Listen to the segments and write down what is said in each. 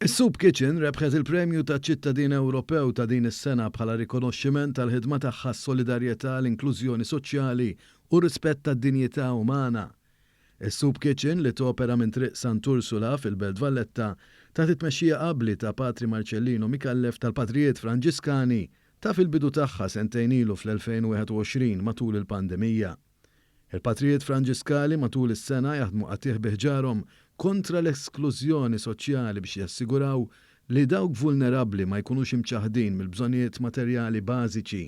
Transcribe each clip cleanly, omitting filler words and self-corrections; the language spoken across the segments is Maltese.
Is-Soup Kitchen rebħet il-Premju taċ-Ċittadin Ewropew ta' din is-sena bħala rikonoxximent għall-ħidma tagħha għas-solidarjetà, l-inklużjoni soċjali u r-rispett tad-dinjità umana. Is-Soup Kitchen, li topera minn Triq Sant'Ursula fil-Belt Valletta, taħt it-tmexxija abbli ta' Patri Marcellino Micallef tal-Patrijiet Franġiskani, taf il-bidu tagħha sentejn ilu fl-2021 matul il-pandemija. Il-Patrijiet Franġiskali matul is-sena jaħdmu qatigħ bi ħġarhom kontra l-esklużjoni soċjali biex jassiguraw li dawk vulnerabbli ma jkunux imċaħħdin mill-bżonnijiet materjali bażiċi.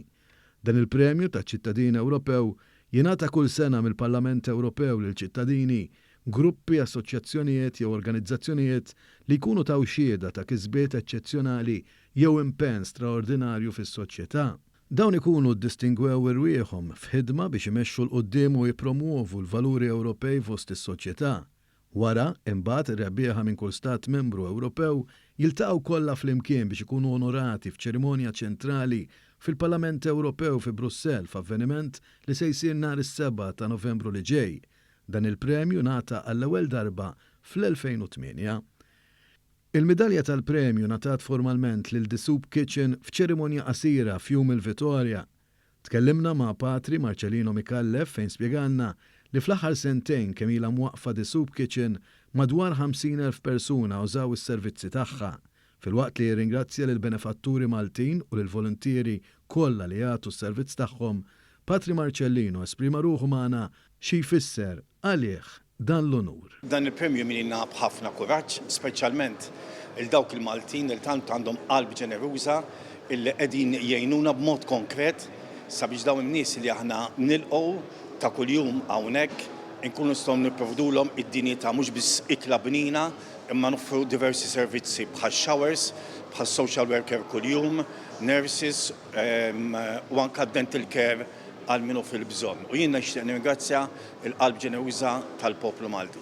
Dan il-premju taċ-ċittadin Ewropew jingħata kull sena mill-Parlament Ewropew lil ċittadini, gruppi, assoċjazzjonijiet jew organizzazzjonijiet li jkunu taw xhieda ta' kisbiet eċċezzjonali jew impenn straordinarju fis-soċjetà. Dawn ikunu ddistingwew irwieħhom f'ħidma biex imexxu 'l quddiem u jippromwovu l-valuri Ewropej fost is-soċjetà. Wara, imbagħad, ir-rebbieħa minn kull Stat Membru Ewropew jiltaqgħu kollha flimkien biex ikunu onorati f'ċerimonja ċentrali fil-Parlament Ewropew fi Brussell f'avveniment li se jsir nhar is-7 ta' Novembru li ġej. Dan il-premju ngħata għall-ewwel darba fl-2008. Il-midalja tal-premju ngħatat formalment lil The Soup Kitchen f'ċerimonja qasira f'Jum il-Vitorja. Tkellimna ma' Patri Marcelino Micallef fejn spjegalna li fl-aħħar sentejn kemm ilha mwaqqfa The Soup Kitchen madwar 50,000 persuna użaw is-servizzi tagħha. Filwaqt li rringrazzja lill-benefatturi Maltin u lill-voluntieri kollha li jagħtu s-servizz tagħhom, Patri Marcellino esprima ruħu magħna xi jfisser għalih dan l-unur. Dan il-premju jmlina b'ħafna kuraġġ, speċjalment 'il dawk il-Maltin li tant għandhom qalb ġeneruża illi qegħdin jgħinuna b'mod konkret sabiex dawn in-nies li aħna nilqgħu ta' kuljum hawnhekk inkunu nistgħu nipprovdulhom id-dinjità mhux biss ikla bnina imma noffru diversi servizzi bħal showers, bħal social worker kuljum, nurses u anke dental care għal min hu fil-bżonn. U jien nixtieq nirringrazzja l-qalb ġeneruża tal-poplu Malti.